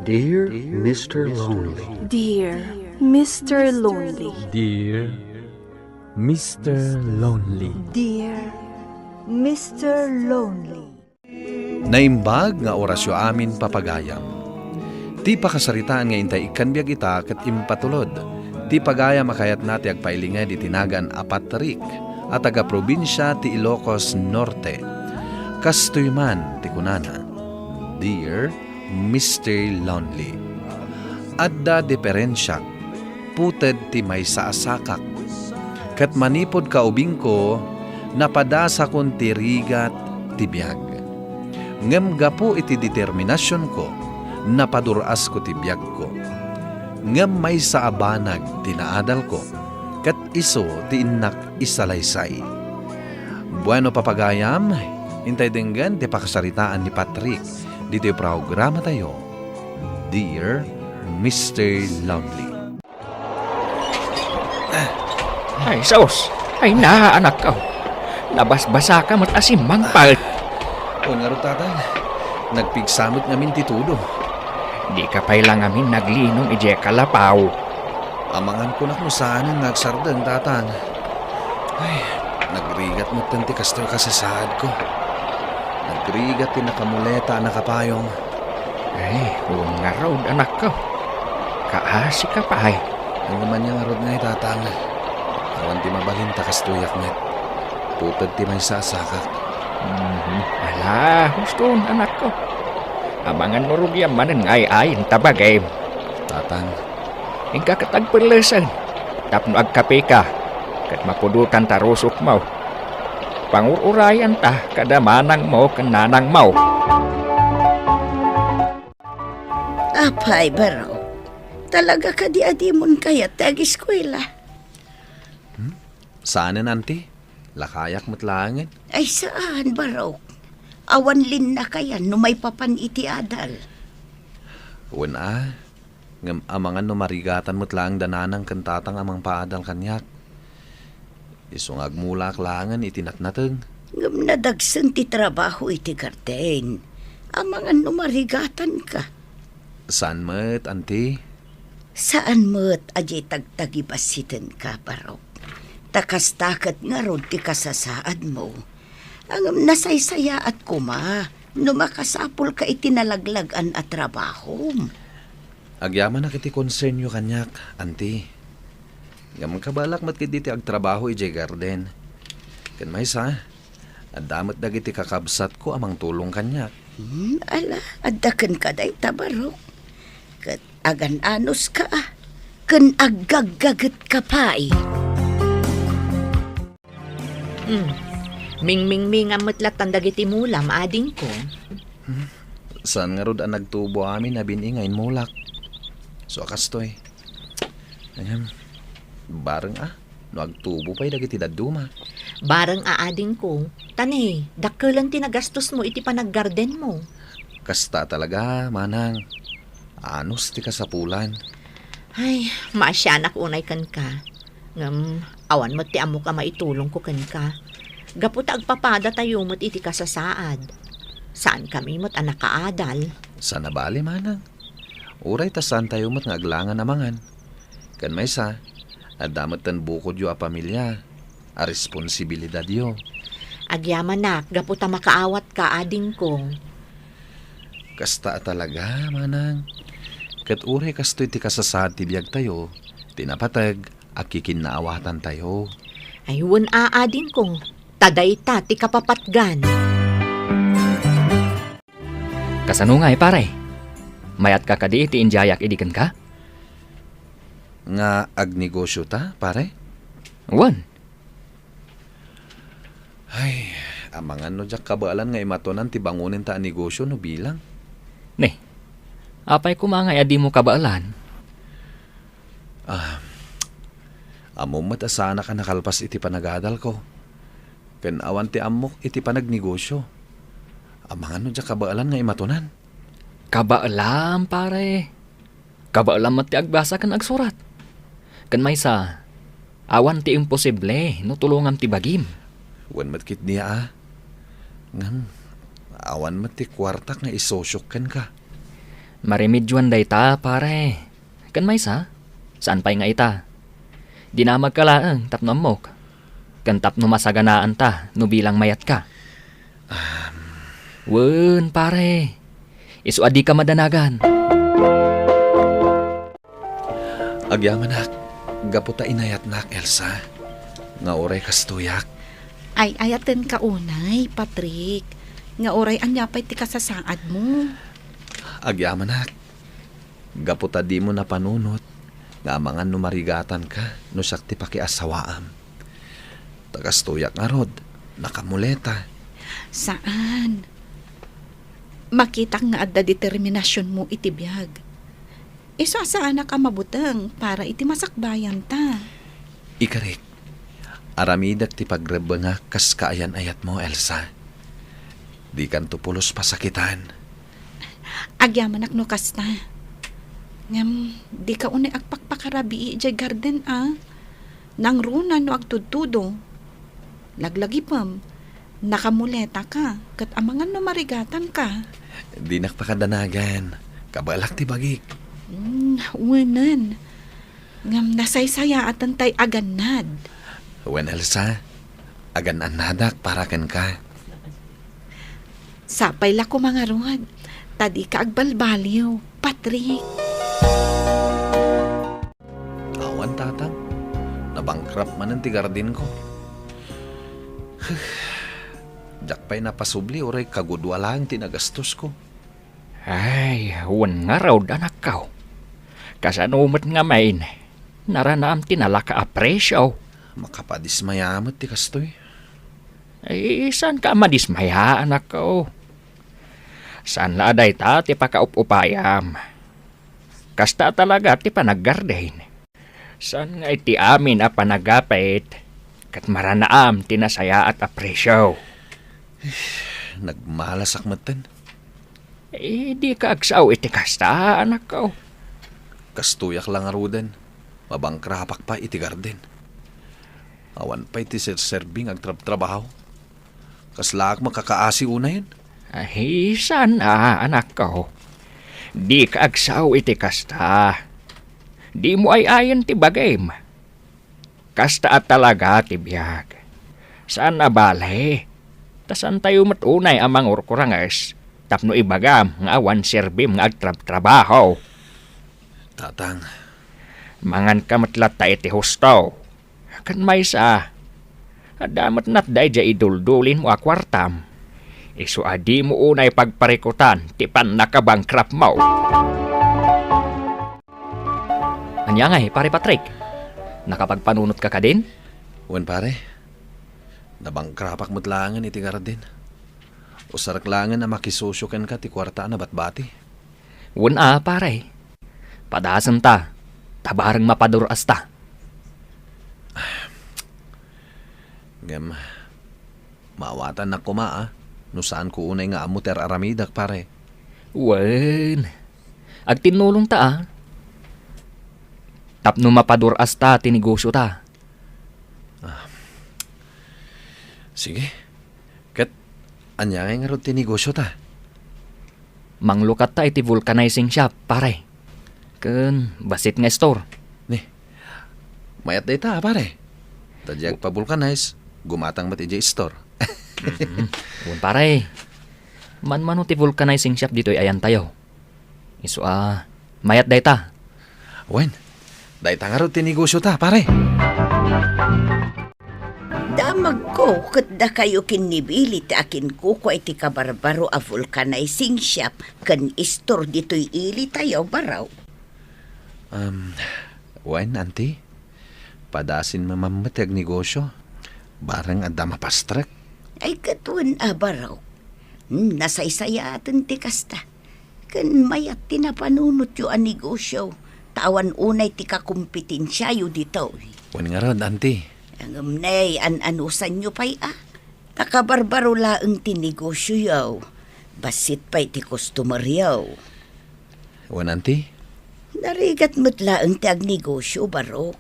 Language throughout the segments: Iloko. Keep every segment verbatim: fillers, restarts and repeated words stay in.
Dear Mister Lonely. Dear Mister Lonely. Dear Mister Lonely. Dear Mister Lonely. Naimbag nga orasyo amin, papagayam. Ti pakasaritaan nga intay ikkan biag ita ket impatulod ti pagayam a kayatna ti agpailinged iti nagan a Patrick a taga-probinsia ti Ilocos Norte. Kastoy man ti kunana, Dear Mister Lonely, adda diperensiak, puted ti maysa a sakak. Ket manipud kaubingko, napadasakon ti rigat ti biag. Ngem gapu iti determinasionko, napadur-asko ti biagko. Ngem maysa a banag ti naadalko, ket isu ti innak isalaysay. Bueno, papagayam, intay denggen ti pakasaritaan ni Patrick ditoy programatayo, Dear Mister Lonely. Ay, sus! Ay na, anakko! Nabasbasaka met a simmangpet! O ngarud, Tatang, nagpigsa met ngamin ti tudo. Dika pay la ngamin naglinom idiay kalapaw. Amangan ko nak no saanen nga agsardeng, Tatang. Ay, nagrigat metten ti kastoy a kasasaadko. Nagrigat ti nakamuleta a nakapayong. Ay, wen ngarud, anakko. Kaasika pay. Ngem ania ngarud ngay, Tatang? Awan ti mabalin ta kastoyak met. Puted ti maysa a sakak. Mhm. Ala, huston, anakko. Amangan no rugiam manen nga ay-ayen ta bagim. Tatang. Inka ket agpellesen tapno agkapeka ket mapudotan ta rusokmo. Pangur-urayanta kada manangmo ken nanangmo. Apay, Barok, talaga kadi a dimon kayat ti ageskuela? Hmm? Saanen, Auntie? Lakayak met laengen. Ay, saan, Barok. Awan linnakayan no maipapan iti adal. Wen a, ngem amangan no marigatan met laeng da nanang ken tatang a mangpaadal kaniak. Isu nga agmulaak laengen iti natnateng. Ngem nadagsen ti trabaho iti garden. Amangan no marigatanka. Saan met, Auntie? Saan met a diay tagtagibassitenka, Barok. Ta kasta ket ngarud ti kasasaadmo. Ngem nasaysayaat koma no makasapulka iti nalaglag-an a trabahom. Agyamanak iti konsernyo kaniak, Auntie. Ngem kabaelak met ketdi ti agtrabaho idiay garden. Ken maysa, adda met dagiti kakabsatko a mangtulong kaniak. Hmm, ala, adda kenka dayta, Barok. Ket agan-anuska, ken aggaggagetka pay. Hmm. Mingmingmingam met lattan dagiti mulam, adingko. Hmm. Saan ngarud a nagtubo amin a bin-i nga inmulak. So, a kastoy. Ahem. Bareng a, no agtubo pay dagiti dadduma. Bareng a, adingko. Ta ne, dakkelen ti nagastosmo iti panaggardenmo. Kasta talaga, manang. Anus ti kasapulan. Ay, maasianak unay kenka. Ngem, awan met ti ammok a maitulongko kenka. Gapu ta agpapadatayo met iti kasasaad. Saankami met a nakaadal. Saan a bale, manang. Uray ta saantayo met nga aglangan a mangan. Ken maysa, adda metten bukodyo a pamilia a responsibilidadyo. Agyamanak, gapu ta makaawatka, adingko. Kasta a talaga, manang. Ket uray kastoy ti kasasaad ti biagtayo, ti napateg a kikinnaawatantayo. Ay, wen a, adingko, ta dayta ti kapapatgan. Kasano ngay, pare? Mayatka kadi iti indiayak idi kenka? Nga agnegosio ta, pare? Wen. Ay, amangan no diak kabaelan nga imatonan ti bangonen ta a negosio no bilang. Ne, apay koma ngay a dimo kabaelan? Ah, ammom met a saanak a nakalpas iti panagadalko. Ken awan ti ammok iti panagnegosio. Amangan no diak kabaelan nga imatonan. Kabaelam, pare. Kabaelam met ti agbasa ken agsurat. Ken maysa, awan ti imposible no tulongam ti bagim. Wen met ketdi a. Ngem, awan met ti kuartak nga isosiok kenka. Maremedioan dayta, pare. Ken maysa, saan pay nga ita. Dinamagka laeng tapno ammok, ken tapno masaganaanta no bilang mayatka. Wen, pare. Isu a dika madanagan. Agyamanak, gapu ta inayatnak, Elsa, nga uray kastoyak. Ay-ayatenka unay, Patrick, nga uray ania pay ti kasasaadmo. Agyamanak, gapu ta dimo napanunot nga amangan no marigatanka no siak ti pakiasawaam. Ta kastoyak ngarud, nakamuleta. Saan. Makitak nga adda determinasionmo iti biag. Isu a saanak a mabuteng para iti masakbayanta. Ikarik, aramidek ti pagrebbengak kas kaayan-ayatmo, Elsa. Dikanto pulos pasakitan. Agyamanak no kasta. Ngem, dika unay agpakpakarabii idiay garden, a? Nangruna no agtudtudo. Laglagipem, nakamuletaka, ket amangan no marigatanka. Dinak pakadanagan. Kabaelak ti bagik. Mm, wenen. Ngem nasaysayaatentay agannad. Wen, Elsa, agan-annadak para kenka. Sapay la koma ngarud, ta dika agbalbaliw, Patrick. Awan, Tatang. Nabankrupt manen ti gardenko. Diak pay napasubli uray kagudua laeng ti nagastosko. Ay, wen ngarud, anakko. Kasano met ngamin? Naranaam ti nalaka a presio. Makapadismaya met ti kastoy. Ay, saanka a madismaya, anakko. Saan la a dayta ti pakaup-upayam. Kasta talaga ti panaggarden. Saan nga iti amin a panagapit, ket maranaam ti nasayaat a presio. Nagmalasak metten. Eh, dika agsao iti kasta, anakko. Kastoyak la ngaruden, mabankrupt pay iti garden. Awan pay ti serserbi nga agtrabtrabaho. Kaslaak makakaasi unayen? Ay, saan a, anakko. Dika agsao iti kasta. Dimo ay-ayen ti bagim. Kasta a talaga ti biag. Saan a bale. Ta saantayo met unay a mangurkuranges tapno ibagam nga awan serbim nga agtrabtrabaho. Tatang. Manganka met latta iti husto. Ken maysa, adda met natda idiay iduldulinmo a kuartam. Isu a dimo unay pagparikutan ti pannakabankruptmo. Ania ngay, Pare Patrick? Nakapagpanunotka kadin? Wen, pare. Nabankrupt-ak met laengen iti garden. Usarek laengen a makisosio kenka ti kuarta a nabatbati. Wen a, pare. Padasenta, ta bareng mapadur-asta. Ngem, maawatannak koma a, no saanko unay nga ammo ti ar-aramidek, pare. Wen, agtinnulongta a. Tapno mapadur-asta ti negosiota. Ah. Sige. Ket ania ngay ngarud ti negosiota? Manglukatta iti vulcanizing shop, pare. Ken bassit nga store. Ni, mayat dayta, pare. Ta diay agpa-vulcanize, gumatang met idiay store. Mm-mm. Wen, pare. Manmano ti vulcanizing shop ditoy ayantayo. Isu a, mayat dayta. Wen, dayta ngarud ti negosiota, pare. Damagko ket dakayo ken ni Billy ti akinkukua iti kabarbaro a vulcanizing shop ken store ditoy ilitayo, baro. Um, wen, Auntie, padasin mamammet ti agnegosio. Bareng adda mapastrek. Ay, ket wen a, baro. Hmm, nasaysayaaten ti kasta. Ken mayat ti napanunotyo a negosio, ta awan unay ti kakompetensiayo ditoy. Wen ngarud, Auntie. Ngem nay, an-anusanyo pay a? Ta kabarbaro laeng ti negosioyo. Bassit pay ti customeryo. Wen, Auntie? Narigat met laeng ti agnegosio, baro.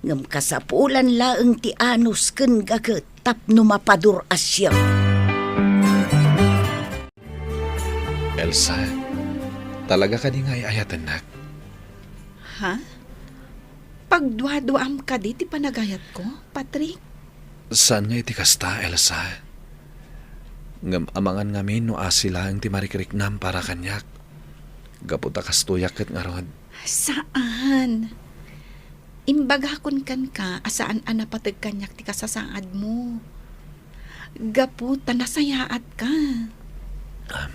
Ngem kasapulan laeng ti anus ken gaget tapno mapadur-asyo. Elsa, Talaga kadi nga ay-ayatennak? Ha? Pagduaduaam kadi ti panagayatko, Patrick? Saan nga iti kasta, Elsa. Ngem amangan ngamin no asi laeng ti marikriknam para kaniak. Gapu ta kastoyak ket ngarud. Saan? Imbagakon kenka a saan a napateg kaniak ti kasasaadmo. Gapu ta nasayaatka. Um,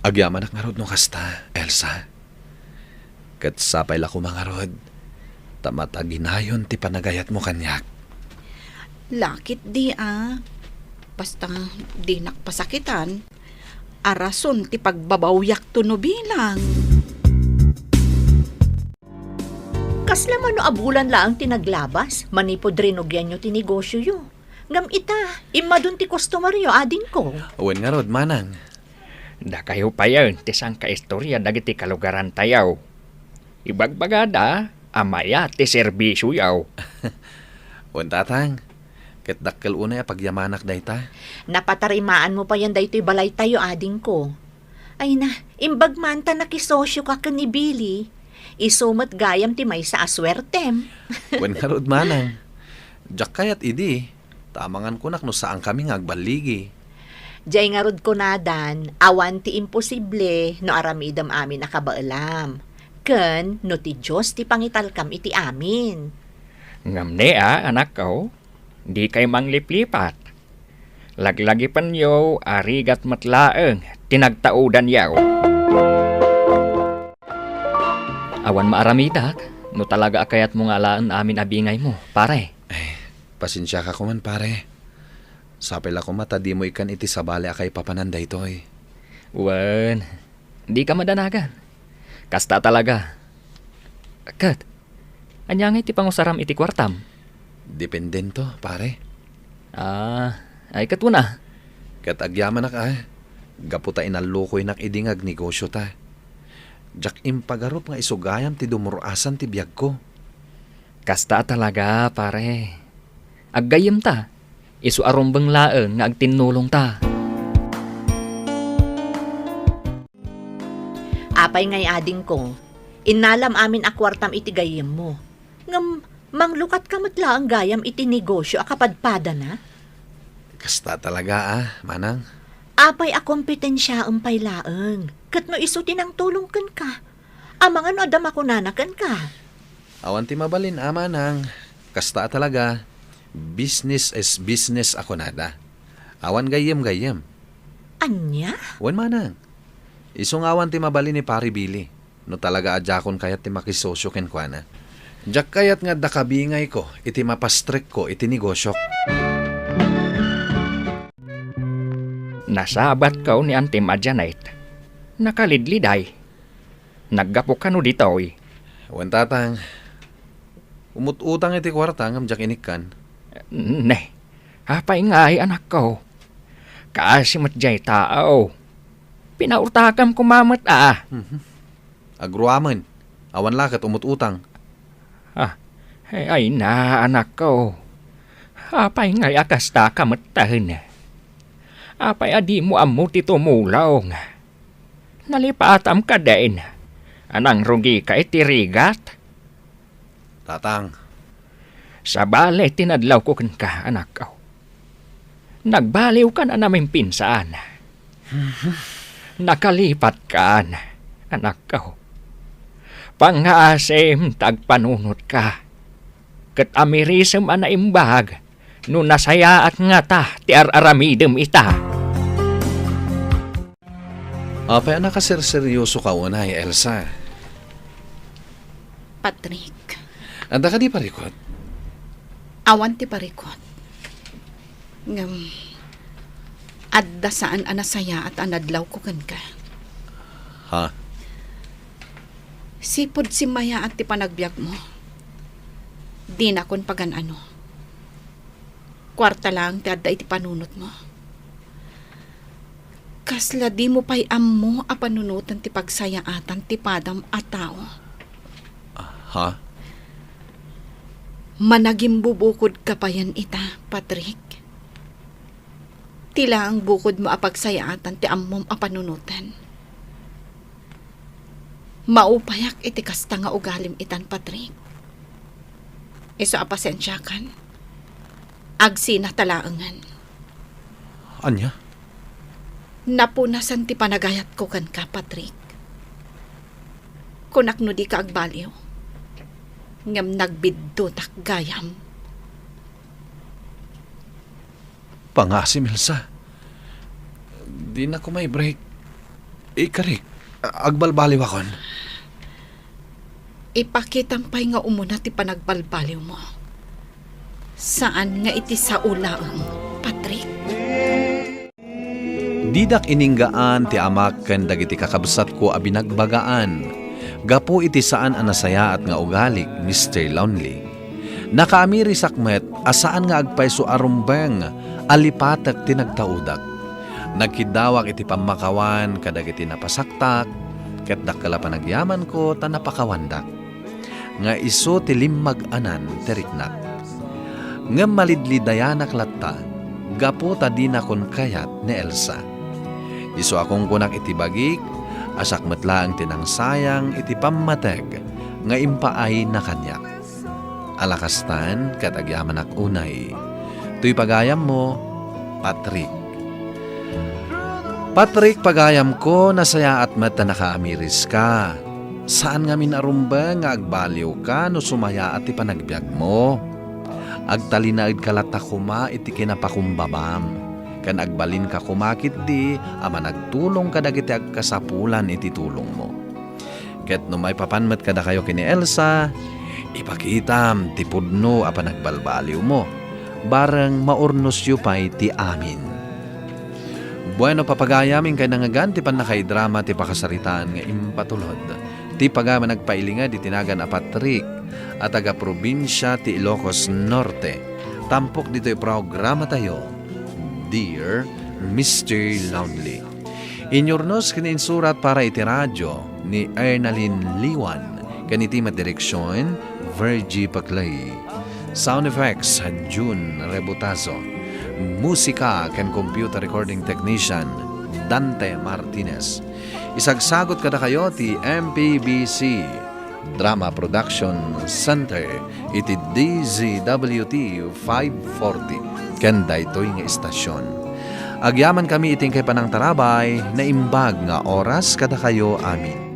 agyamanak ngarud no kasta, Elsa. Ket sapay la koma ngarud, ta mataginayon ti panagayatmo kaniak. Lakit di a. Basta dinak pasakitan, a rason ti pagbabawiakto no bilang. Kasla mano a bulan laeng ti naglabas, manipud rinugianyo ti negosioyo. Ngem ita, immadun ti customeryo, adingko. Wen ngarud, manang. Dakayo payen ti sangkaistoria dagiti kalugarantayo. Ibagbagada a mayat ti serbisioyo. Wen, tatang, ket dakkel unay a pagyamanak dayta. Napatarimaanmo payen daytoy balaytayo, adingko. Ay na, imbag man ta nakisosioka ken ni Billy. Isu met gayam ti maysa a suertem. Wen ngarud, manang. Diak kayat idi. Ta amangan kunak no saankami nga agballigi. Diay ngarud kunadan, awan ti imposible no aramidem amin a kabaelam. Ken no ti Dios ti pangitalkam iti amin. Ngem ne a, anakko, dikay mangliplipat. Laglagipenyo a rigat met laeng ti nagtaudanyo. Awan maaramidak no talaga a kayatmo nga alaen amin a bingaymo, pare. Ay, pasensiaka koman, pare. Sapay la koma ta dimo ikkan iti sabali a kaipapanan daytoy. Wen, dika madanagan. Kasta talaga. Ket, ania ngay ti pangusaram iti kuartam? Dependento, pare. Ah, ay ket una. Ket agyamanak a, gapu ta inallukoynak idi nga agnegosiota. Diak impagarup nga isu gayam ti dumur-asan ti biagko. Kasta a talaga, pare. Aggayyemta, isu a rumbeng laeng nga agtinnulongta. Apay ngay adingko, innalam amin a kuartam iti gayyemmo. Ngem, manglukatka met laeng gayam iti negosio a kapadpadana? Kasta talaga a, manang. Apay a kompetensiaem pay laeng, ket no isu ti nangtulong kenka? Amangan no adda makunana kenka? Awan ti mabalin a, manang. Kasta a talaga, business is business a kunada. Awan gayyem-gayyem. Ania? Wen, manang. Isu nga awan ti mabalin ni Pare Billy, no talaga a diakon kayat ti makisosio kenkuana. Diak kayat nga adda kabingayko iti mapastrekko iti negosiok. Nasabatko ni Antim a Janet. Nakalidliday. Naggapu kano ditoy? Wen, tatang. Umut-utang iti kuarta ngem diak inikkan. Ne, apay ngay, anakko? Kaasi met diay tao. Pinaurtakam koma met a. Mhm. Agruamen. Awan la ket umut-utang. Ah, ay, ay na, anakko. Apay ngay a kasta ka metten? Apay a dimo ammo ti tumulong? Nalipatam kadin a nangrugika iti rigat? Tatang. Sabali ti nadlawko kenka, anakko. Nagbaliwkan a namimpinsan. Nakalipatkan, anakko. Pangngaasim ta agpanunotka. Ket amirisem a naimbag no nasayaat ngata ti ar-aramidem ita. Apay a nakaserseryosoka unay, Elsa? Patrick. Adda kadi parikut? Awan ti parikut. Ngem, adda saan a nasayaat a nadlawko kenka. Ha? Sipud simmayaat ti panagbiagmo, dinakon pagan-ano. Kuarta laeng ti adda iti panunotmo. Kasla dimo pay ammo a panunoten ti pagsayaatan ti padam a tao? Ha? Managimbubukodka payen ita, Patrick. Ti laeng bukodmo a pagsayaatan ti ammom a panunoten. Maupayak iti kasta nga ugalim itan, Patrick. Isu a pasensiakan, agsina ta laengen. Ania? Napunasan ti panagayatko kenka, Patrick. Kunak no dika agbaliw, ngem nagbiddutak gayam. Pangasim, Elsa. Dina koma i-break. Ikarik, agbalbaliwakon. Ipakitam pay nga umuna ti panagbalbaliwmo. Saan nga iti sao laeng, Patrick. Didak ininggaan ti amak ken dagiti kakabsatko a binagbagaan gapu iti saan a nasayaat nga ugalik, Mister Lonely. Nakaamirisak met a saan nga agpayso a rumbeng a lipatek ti nagtaudak. Nagkiddawak iti pammakawan kadagiti napasaktak, ket dakkel a panagyamanko ta napakawandak nga isu ti limmag-anan ti riknak. Ngem malidlidayanak latta gapu ta dinakon kayat ni Elsa. Isu a kungkunak iti bagik a siak met laeng ti nangsayang iti pammateg nga impaayna kaniak. Ala kastan ket agyamanak unay. Toy pagayammo, Patrick. Patrick, pagayamko, nasayaat met ta nakaamiriska. Saan ngamin a rumbeng nga agbaliwka no sumayaat ti panagbiagmo. Agtalinaedka latta koma iti kinapakumbabam, ken agbalinka koma ketdi a managtulong kadagiti agkasapulan iti tulongmo. Ket no maipapan met kadakayo ken ni Elsa, ipakitam ti pudno a panagbalbaliwmo. Bareng maurnosyo pay ti amin. Bueno, papagayam, inkay nangngegan ti pannakaidrama ti pakasaritaan nga impatulod. Ti pagayam a nagpailinged iti nagan a Patrick a taga-probinsia ti Ilocos Norte. Tampok ditoy programatayo, Dear Mister Lonely. Inyurnos ken insurat para iti radio ni Ernalyn Liwan, ken iti met direksion, Virgie Paclay. Sound effects, June Rebutazo. Musika ken computer recording technician, Dante Martinez. Isagsagut kadakayo ti M P B C Drama Production Center iti D Z W T five forty ken daytoy nga istasyon. Agyamankami iti inkay panangtarabay, naimbag nga oras kadakayo amin.